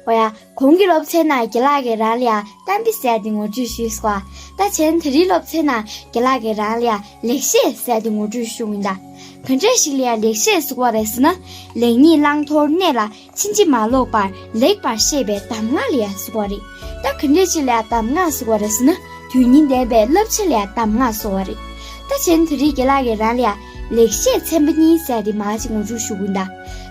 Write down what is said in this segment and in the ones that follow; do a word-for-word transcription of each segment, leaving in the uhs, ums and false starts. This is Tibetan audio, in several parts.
འོ་ཡ། གོང་གི་སློབ་ཚན་ནང་རྒན་ལགས་ཀྱིས་རང་ལ་ཡ་གཏམ་དཔེ་ཟེར་དེ་ངོ་སྤྲོད་ཞུས་སོང་། ད་བྱས་ན་དེ་རིང་སློབ་ཚན་ནང་རྒན་ལགས་ཀྱིས་རང་ལ་ཡ་ལེགས་བཤད་ཟེར་དེ་ངོ་སྤྲོད་ཞུ་གི་ཡིན་ད། ག་འདྲས་ཞིག་ལ་ཡ་ལེགས་བཤད་ཟེར་གོ་རེད་ཟེར་ན། ལེགས་ཉེས་བླང་དོར་གནས་ལ་ཕྱིན་ཅི་མ་ལོག་པར་ལེགས་པར་ཤེས་པའི་གདམས་ངག་ལ་ཡ་ཟེར་གོ་རེད། ད་ག་འདྲས་ཞིག་ལ་ཡ་གདམས་ངག་ཟེར་གོ་རེད་ཟེར་ན། དོན་སྙིང་ལྡན་པའི་བསླབ་བྱ་ལ་ཡ་གདམས་ངག་ཟེར་བ་རེད། ད་བྱས་ན་དེ་རིང་རྒན་ལགས་ཀྱིས་རང་ལ་ཡ་ལེགས་བཤད་ཚན་པ་གཉིས་ཟེར་དེ་མར་ཅིག་ངོ་སྤྲོད་ཞུ་གི་ཡིན་ད།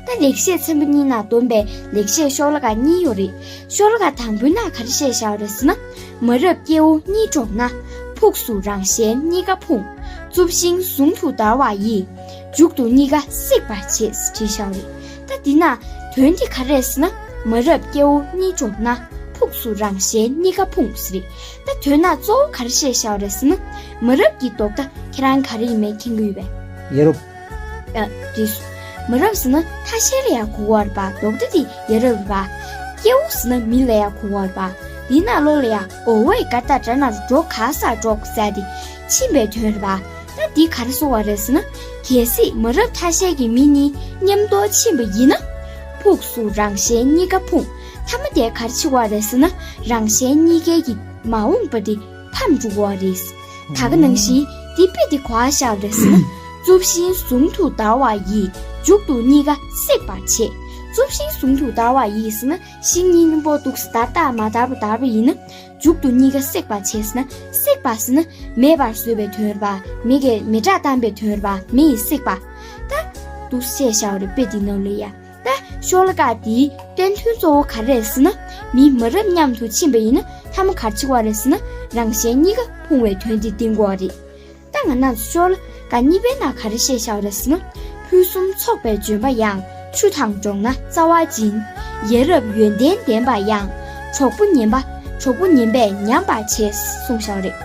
ད་ལེགས་བཤད་ཚན་པ་གཉིས་ནང་བསྡོམས་པའི་ལེགས་བཤད་ཤོ་ལོ་ཀ་གཉིས་ཡོད་རེད། ཤོ་ལོ་ཀ་དང་པོའི་ནང་ག་རེ་བཤད་བཞག་པ་རེད་ཟེར་ན། མ་རབས་སྐྱེ་བོ་གཉིས་འགྲོགས་ན། ཕུགས་སུ་རང་གཞན་གཉིས་ཀ་ཕུང་། རྩུབ་ཤིང་ཟུང་དུ་འདར་བ་ཡིས། མཇུག་ཏུ་གཉིས་ཀ་བསྲེག་པར་བྱེད། བྲིས་བཞག་པ་རེད། ད་འདི་ན་དོན་དེ་ག་རེ་རེད་ཟེར་ན། མ་རབས་སྐྱེ་བོ་གཉིས་འགྲོགས་ན། ཕུགས་སུ་རང་གཞན་གཉིས་ཀ་ཕུང་ཟེར་རེད། ད་དོན་ན་གཙོ་བོ་ག་རེ་བཤད་བཞག་པ་རེད་ཟེར་ན། མ་རབས་ཀྱི་ལྡོག་ཟླ་ཁྱེད་རང་ག་རེ་ཡིན་མིན་མཁྱེན་གྱི་ཡོད་པས། ཡ་རབས། ཨ། འགྲིག་སོང་། མ་རབས་ཟེར་ན་ཐ་ཤལ་ལ་ཡ་གོ་གི་ཡོད་རེད་པ། ལྡོག་ཟླ་དེ་ཡ་རབས་རེད་པ། སྐྱེ་བོ་ཟེར་ན་མི་ལ་ཡ་གོ་གི་ཡོད་རེད་པ། འདི་ནང་ལོགས་ལ་ཡ་ཨོ་ཝེ་ག་ཏ་དྲ་ན་འགྲོ་ག་ས་འགྲོ་ཟེར་དེ་ཕྱིན་པའི་དོན་རེད་པ། ད་འདི་ག་རེ་ཟེར་བ་རེད་ཟེར་ན། གལ་སྲིད་མ་རབས་ཐ་ཤལ་གྱི་མི་གཉིས་མཉམ་དུ་ཕྱིན་པ་ཡིན་ན། ཕུགས་སུ་རང་གཞན་གཉིས་ཀ་ཕུང་། མཐའ་མ་དེ་ག་རེ་བྱེད་ཀྱི་ཡོད་རེད་ཟེར་ན། རང་གཞན་གཉིས་ཀའི་གི་མ་འོངས་པ་དེ་ཕམ་འགྲོ་གི་ཡོད་རེད། ད་ག་ནང་བཞིན་འདི་དཔེ་དེ་ག་པར་བཞག་པ་རེད་ཟེར་ན། རྩུབ་ཤིང་ཟུང་དུ་འདར་བ་ཡིས། མཇུག་ཏུ་གཉིས་ཀ་བསྲེག་པར་བྱེད། རྩུབ་ཤིང་ཟུང་དུ་འདར་བ་ཡིས་ཟེར་ན། ཤིང་གཉིས་མཉམ་པོ་འདུག་སེ་འདར་ད་མ་འདར་བ་འདར་བ་ཡིན་ན། མཇུག་ཏུ་གཉིས་ཀ་བསྲེག་པར་བྱེད་ཟེར་ན། བསྲེག་པ་ཟེར་ན་མེད་པར་བཟོས་པའི་དོན་རེད་པ། མེ་གིས་མེ་སྲེག་བཏང་པའི་དོན་རེད་པ། མེ་ཡིས་བསྲེག་པ། ད་འདུག་སེ་བཤད་བཞག་པ་རེད་དཔེ་འདི་ནང་ལ་ཡ། ད་ཤོ་ལོ་ཀ་འདིའི་བསྟན་དོན་གཙོ་བོ་ག་རེ་རེད་ཟེར་ན། མི་མ་རབས་མཉམ་དུ་ཕྱིན་པ་ཡིན་ན་མཐའ་མ་ག་རེ་བྱེད་ཀྱི་ཡོད་རེད་ཟེར་ན། རང་གཞན་གཉིས་ཀ་ཕུང་བའི་དོན་དེ་བསྟན་གྱི་ཡོད་རེད། ད་ང་རང་ཚོ་ཤོ་ལོ་ཀ་གཉིས་པའི་ནང་ག་རེ་བཤད་བཞག་པ་རེད་ཟེར་ན། ཕུན་སུམ་ཚོགས་པའི་ལྗོན་པ་ཡང་། ཆུ་དང་འགྲོགས་ན་རྩ་བ་འབྱིན། ཡ་རབས་ཡོན་ཏན་ལྡན་པ་ཡང་། གྲོགས་པོ་ངན་པ། གྲོགས་པོ་ངན་པས་ཉམས་པར་བྱེད། གསུངས་བཞག་པ་རེད།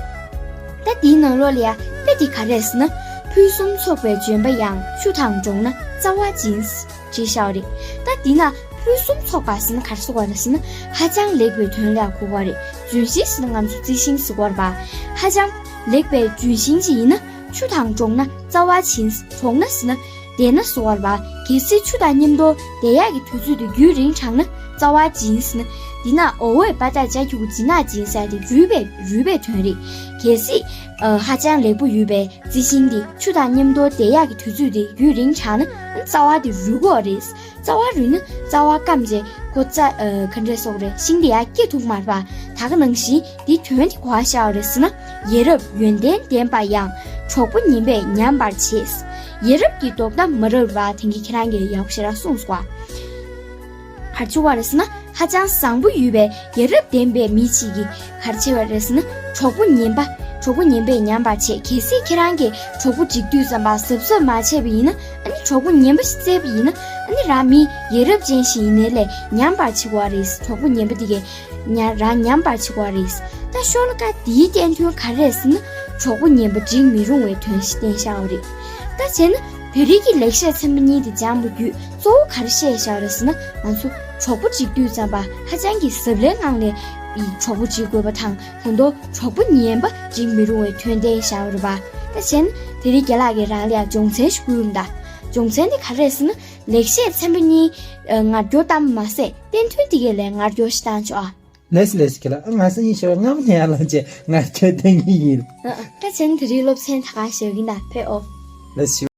ད་འདིའི་ནང་ལོགས་ལ་ཡ་དཔེ་དེ་ག་རེ་རེད་ཟེར་ན། ཕུན་སུམ་ཚོགས་པའི་ལྗོན་པ་ཡང་། ཆུ་དང་འགྲོགས་ན་རྩ་བ་འབྱིན། བྲིས་བཞག་པ་རེད། ད་འདི་ན་ཕུན་སུམ་ཚོགས་པ་ཟེར་ན་ག་རེ་ཟེར་གྱི་ཡོད་རེད་ཟེར་ན། ཧ་ཅང་ལེགས་པའི་དོན་ལ་གོ་གི་ཡོད་རེད། ལྗོན་ཤིང་ཟེར་ན་ང་ཚོ་རྩི་ཤིང་ཟེར་གྱི་ཡོད་རེད་པ། ཧ་ཅང་ལེགས་པའི་ལྗོན་ཤིང་ཅིག་ཡིན་ན། ཆུ་དང་འགྲོགས་ན་རྩ་བ་འབྱིན། འགྲོགས་ན་ཟེར་ན། བསྡད་ན་ཟེར་གྱི་ཡོད་རེད་པ། གལ་སྲིད་ཆུ་དང་མཉམ་དུ་བསྡད་ཡག་གི་དུས་ཚོད་དེ་རྒྱུན་རིང་དྲགས་ན་རྩ་བ་འབྱིན་ཟེར་ན། འདི་ན་ཨོ་ཝེ་བ་ད་ཇ་ཁྱུ་གུ་ཇི་ན་འབྱིན་ཟེར་དེ་རུལ་བའི་རུལ་བའི་དོན་རེད། གལ་སྲིད་ཨ་ཧ་ཅང་ལེགས་པོ་ཡོད་པའི་རྩི་ཤིང་འདི་ཆུ་དང་མཉམ་དུ་བསྡད་ཡག་གི་དུས་ཚོད་དེ་རྒྱུན་རིང་དྲགས་ན་རྩ་བ་དེ་རུལ་གྱི་ཡོད་རེད། རྩ་བ་རུལ་ན་རྩ་བ་སྐམ་རྗེས་ཁོ་རྩ་ཨ་ག་འདྲས་ཟེར་དགོས་རེད། ཤིང་དེ་ཡར་སྐྱེ་ཐུབ་མ་རེད་པ། ད་ག་ནང་བཞིན་འདིའི་དོན་དེ་ག་པར་བཞག་ཡོད་རེད་ཟེར་ན། ཡ་རབས་ཡོན་ཏན་ལྡན་པ་ཡང་། གྲོགས་པོ་ངན་པས་ཉམས་པར་བྱེད། ཡ་རབས་ཀྱི་ལྡོག་ཟླ་མ་རབས་རེད་པ། དེང་གི་ཁྱེད་རང་གིས་ཡག་པོ་ཞེ་དྲག་གསུངས་སོང་པ། ག་རེ་བྱེད་ཀྱི་ཡོད་རེད་ཟེར་ན། ཧ་ཅང་བཟང་པོ་ཡོད་པའི་ཡ་རབས་ལྡན་པའི་མི་གཅིག་གིས་ག་རེ་བྱེད་ཀྱི་ཡོད་རེད་ཟེར་ན། གྲོགས་པོ་ངན་པ། གྲོགས་པོ་ངན་པས་ཉམས་པར་བྱེད། གལ་སྲིད་ཁྱེད་རང་གིས་གྲོགས་པོ་སྒྲིག་དུས་ཙམ་པ་གཟབ་གཟབ་མ་བྱས་པ་ཡིན་ན། ཨ་ནི་གྲོགས་པོ་ངན་པ་ཞིག་བཙལ་བ་ཡིན་ན། ཨ་ནི་རང་མི་ཡ་རབས་ཅན་ཞིག་ཡིན་ནའི་ལས་ཉམས་པར་བྱེད་ཀྱི་ཡོད་རེད། གྲོགས་པོ་ངན་པ་དེ་གས་ཉ་རང་ཉམས་པར་བྱེད་ཀྱི་ཡོད་རེད། ད་ཤོ་ལོ་ཀ་འདིའི་བསྟན་དོན་ག་རེ་རེད་ཟེར་ན། གྲོགས་པོ་ངན་པ་སྒྲིག་མི་རུང་བའི་དོན་ཞིག་བསྟན་བཞག་ཡོད་རེད། ད་བྱས་ན་ད་རེས་ཀྱི་ལེགས་བཤད་ཚན་པ་གཉིས་དེ་སྦྱངས་པ་བརྒྱུད་གཙོ་བོ་ག་རེ་བཤད་བཞག་ཡོད་རེད་ཟེར་ན། ང་ཚོ་གྲོགས་པོ་སྒྲིག་དུས་ཙམ་པ་ཧ་ཅང་གི་གཟབ་ལའི་ངང་ནས་གྲོགས་པོ་སྒྲིག་དགོས་པ་དང་། ད་དུང་གྲོགས་པོ་ངན་པ་སྒྲིག་མི་རུང་བའི་དོན་བསྟན་བཞག་ཡོད་རེད་པ། ད་བྱས་ན་ད་རེས་རྒན་ལགས་ཀྱིས་རང་ལ་ཡ་སྦྱོང་ཚན་ཞིག་བསྐུར་ཡོད་ད། སྦྱོང་ཚན་དེ་ག་རེ་རེད་ཟེར་ན། ལེགས་བཤད་ཚན་པ་གཉིས་ངར་སྐྱོར་བཏང་བ་མ་ཟད། བསྟན་དོན་དེ་གའི་ལས་ངར་སྐྱོར་ཞིག་བཏང་ཆོག་ཨ། ལགས་སོ་ལགས་སོ། ཁྱེད་ལ་ང་སང་ཉིན་ཞོགས་སྔ་མོ་ནས་ཡར་ལངས་བྱས་ངར་སྐྱོར་བཏང་གི་ཡིན། ཨ་ཨ། ད་བྱས་ན་ད་རེས་སློབ་ཚན་ད་ག་ཞུ་གི་ཡིན་ད། ཕེབས་ཨོ། ལགས་སོ།